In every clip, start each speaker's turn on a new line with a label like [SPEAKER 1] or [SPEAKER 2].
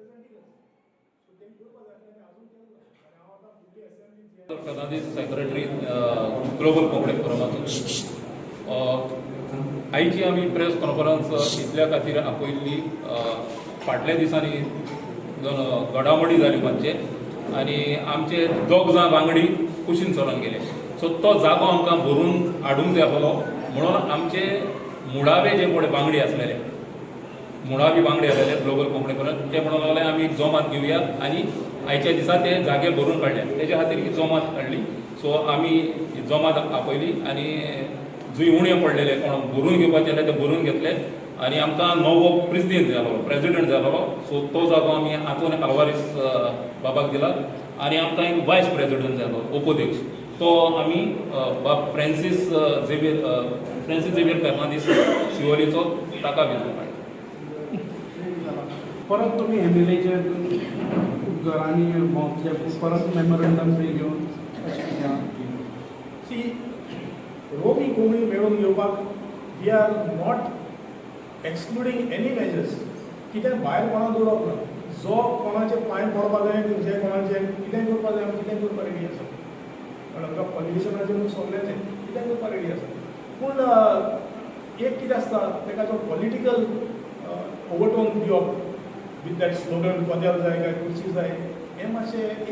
[SPEAKER 1] representing us. So तेणी करपा जाय आसलें आनी अजून केलें ना आनी हांव आतां फुडली assembly
[SPEAKER 2] Fernandes, secretary, global Konkani फोरमाचो. आयची आमी प्रेस कॉन्फरन्स इतल्या खातीर आपयल्ली, फाटल्या दिसांनी दोन घडामोडी जाल्यो मातशे आनी आमचे दोग जाण वांगडी कुशीन चलोन गेले. सो तो जागो आमकां भरून हाडूंक जाय आसलो म्हणून आमचे मुळावे जे कोण वांगडी आसलेले, मुळावी वांगडी आसलेले ग्लोबल कोंकणी फोरम, ते म्हणून लागले आमी एक जोमात घेवया आनी आयच्या दिसा ते जागे भरून काडले. तेज्या खातीर ही जोमात काडली. सो आमी ही जोमात आपयली आनी जंय उणे पडलेले कोण भरून घेवपाचे आसले ते भरून घेतले आनी आमकां नवो प्रेसिडेंट जालो, प्रेसिडेंट जालो. सो तो जागो आमी आंतोन आल्वारीस बाबाक दिला आनी आमकां एक वायस प्रेसिडेंट जालो, उपाध्यक्ष, तो आमी बाब फ्रेंसीस झेवियर, फ्रेंसीस झेवियर फेर्नांदीस शिवोलीचो, ताका वेंचून काडला.
[SPEAKER 3] परत तुमी एमएलएच्या घरांनी भोंवतले, परत मेमोरंडम बी घेवन अशें कितें आहा?
[SPEAKER 1] सी, रोमी कोंकणी मेळोवन घेवपाक we are not excluding any measures. कितें भायर कोणाक दवरप ना. जो कोणाचे पांय पडपा जाय, जे कोणाचे कितें करपा जाय, आमी कितें करपा रेडी आसा. पण आमकां पॉलिटिशनाचें न्हू, सगळ्यांचें कितें करपा रेडी आसा. पूण एक कितें आसता, ताका जो पॉलिटिकल ओवरटोन दिवप विथ that slogan, कदेल जाय काय कुर्सी जाय, हें मातशें एक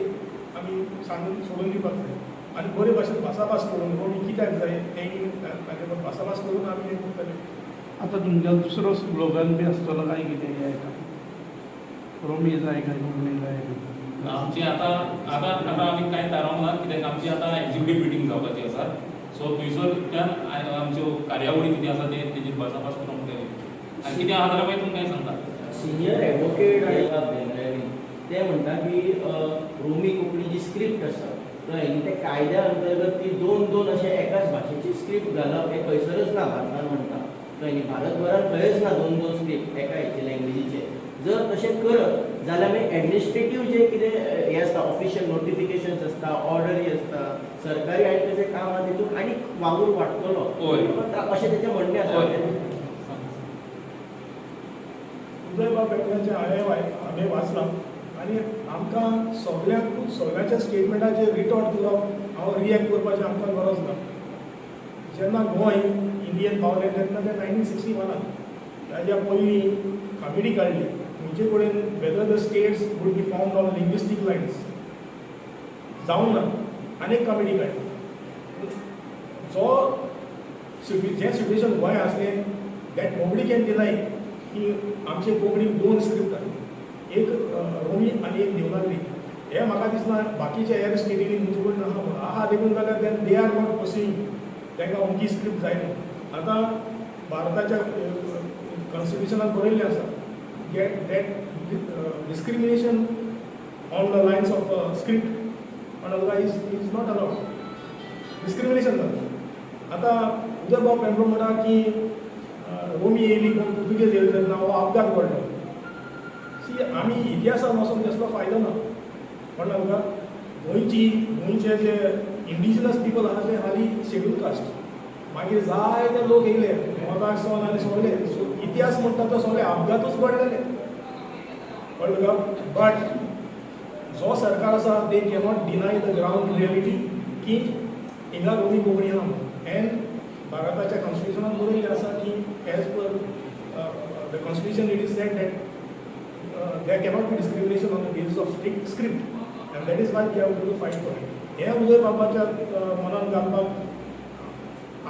[SPEAKER 1] आमी सांगून सोडून दिवपाक जाय आनी बरे भाशेन भासाभास करून रोमी कित्याक जाय तें तांचे बरोबर भासाभास करून आमी हें करतले.
[SPEAKER 3] आतां तुमगेलो दुसरो स्लोगन बी आसतलो काय कितें हें हेका, रोमी जाय काय कोंकणी जाय?
[SPEAKER 2] आमची आतां आतां आतां आमी कांय थारावंक ना, कित्याक आमची आतां एक्झिक्युटीव मिटींग जावपाची आसा. सो थंयसरच्यान आमच्यो कार्यावळी कितें आसा ते तेजेर भासाभास करून फुडें आनी कितें आहा जाल्यार मागीर तुमकां सांगता.
[SPEAKER 4] सिनियर एडवोकेट आणि बेंद्र्यांनी ते म्हणटा की रोमी कोंकणी जी स्क्रिप्ट आसा, कळ्ळें न्ही, ते कायद्या अंतर्गत ती दोन दोन अशे एकाच भाशेची स्क्रिप्ट घालप हें खंयसरच ना भारतान म्हणटा, कळ्ळें न्ही. भारतभरान खंयच ना दोन दोन स्क्रिप्ट एका हेचे लँग्वेजीचे. जर तशें करत जाल्यार मागीर एडमिनिस्ट्रेटीव जे कितें हें आसता, ऑफिशियल नोटिफिकेशन्स आसता, ऑर्डरी आसता, सरकारी आनी तशें काम आसा, तितून आनी वावर वाडटलो अशें तेचें म्हणणें आसा.
[SPEAKER 1] उदयबाब बेंद्र्याचें हांवें हांवें वाचलां आनी आमकां सगल्यांकूच सगळ्यांच्या स्टेटमेंटाचेर रिटॉर्ट करप हांव रिएक्ट करपाचें आमकां गरज ना. जेन्ना गोंय इंडियन पावलें तेन्ना तें 1961नान. ताज्या पयलीं कमिटी काडली खंयचे कडेन whether the states would be formed on linguistic lines. जावंक ना. आनी एक कमिटी काडली. जो जें सिट्युएशन गोंय आसलें, that nobody can deny की आमचे कोंकणीक दोन स्क्रिप्ट आसली, एक रोमी आनी एक देवनागरी. हें म्हाका दिसना बाकीच्या हेर स्टेटींनी तुमचे कडेन आहा म्हणून. आहा देखून जाल्यार then they are not pursuing. तांकां अमकी स्क्रिप्ट जाय न्हू. आतां भारताच्या कॉन्स्टिट्युशनान बरयल्लें आसा that discrimination on the lines of script on is not allowed. Discrimination जाता. आतां उदयबाब भेंब्रो म्हणटा की रोमी येयली, कोण पुर्तुगेज येयले तेन्ना हो अपघात घडलो. सी, आमी इतिहासान वचोन कसलो फायदो ना. कळ्ळें तुका? गोंयचे जे इंडिजिनस पिपल आहा ते हालीं शेड्यूल कास्ट, मागीर जायते लोक येयले नॉर्थाक सावन आनी सगळे. सो इतिहास म्हणटा तो सगळे अपघातूच घडलेले, कळ्ळें तुका? बट जो सरकार आसा, they cannot deny the ground reality की हिंगा रोमी कोंकणी आहा म्हणून. एंड भारताच्या कॉन्स्टिट्युशनान बरयल्लें आसा की as per the constitution it is said that there cannot be discrimination on the basis of strict script and that is why we have to fight for it. हें उदय बाबाच्या मनान घालपाक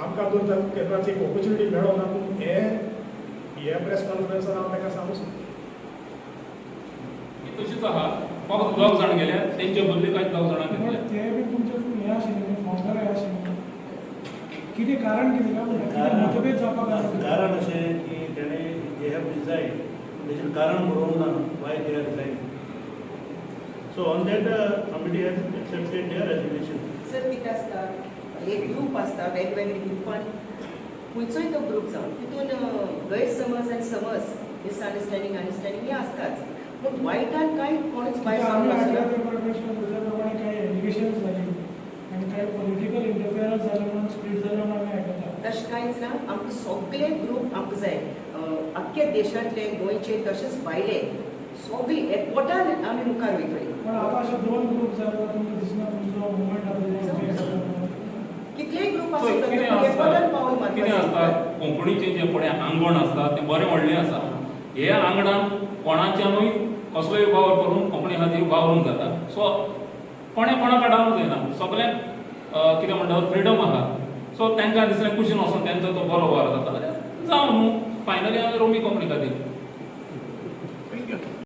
[SPEAKER 1] आमकां जर केन्नाच एक ऑपॉर्च्युनिटी मेळो ना, पूण हें हे प्रेस कॉन्फरन्सान हांव ताका सांगूं सोदतां.
[SPEAKER 2] ही तशीच आहा, फक्त दोग जाण गेले, तेंचे बदले कांय दोग जाणां
[SPEAKER 5] पण
[SPEAKER 2] घेतले.
[SPEAKER 5] ते बी तुमचे हें आशिल्लें, फावंडर हें आशिल्लें, कितें कारण कितें काय म्हणटा, कितें मतभेद जावपाक कारण?
[SPEAKER 6] कारण अशें की तेणें they have resign, तेजें कारण बरोवंक ना why they are resign. So on that committee has accepted their resignation.
[SPEAKER 7] Sir, कितें आसता, एक ग्रूप आसता, वेगवेगळे ग्रुपान, खंयचोय तो ग्रूप जावं, तितून गैरसमज आनी समज, मिसअंडरस्टँडींग, अंडरस्टँडींग हें आसताच. पूण वायटान कांय कोणूच भायर
[SPEAKER 5] आमी
[SPEAKER 7] सावन
[SPEAKER 5] आयकला
[SPEAKER 7] वचना.
[SPEAKER 5] ते प्रमाणे, ताच्या प्रमाणे कांय एलिगेशन्स जाली आनी कांय पॉलिटिकल इंटरफियरन्स जालें म्हणून स्प्लीट जालें म्हणून आमी आयकता.
[SPEAKER 7] तशें कांयच ना. आमकां सगळे ग्रूप आमकां जाय, आख्ख्या देशांतले, गोंयचे तशेंच भायले. सगळीं एकवटान आमी मुखार वयतलीं.
[SPEAKER 5] पण आता अशे दोन ग्रुप जाले, तुमकां दिसना तुमचो मुवमेंट आतां ब्रेक जाता म्हणून?
[SPEAKER 7] कितलेय ग्रुप
[SPEAKER 2] पळय,
[SPEAKER 7] आसूं,
[SPEAKER 2] कितें
[SPEAKER 7] तातूंत एकवटान पावल
[SPEAKER 2] आसता, कितें
[SPEAKER 7] मारपाचें.
[SPEAKER 2] आसता, कोंकणीचें जें पळय आंगण आसता तें बरें व्हडलें आसा. हे आंगणान कोणाच्यानूय कसलोय वावर करून कोंकणी खातीर वावरूंक जाता. सो कोणें कोणाक आडावंक जायना, सगळ्यांक कितें म्हणटा, फ्रिडम आहा. सो तांकां दिसलें कुशीन वचोन तेंचो तो बरो वावर जाता जाल्यार जावं न्हू. फायनली हांवें रोमी कोंकणी खातीर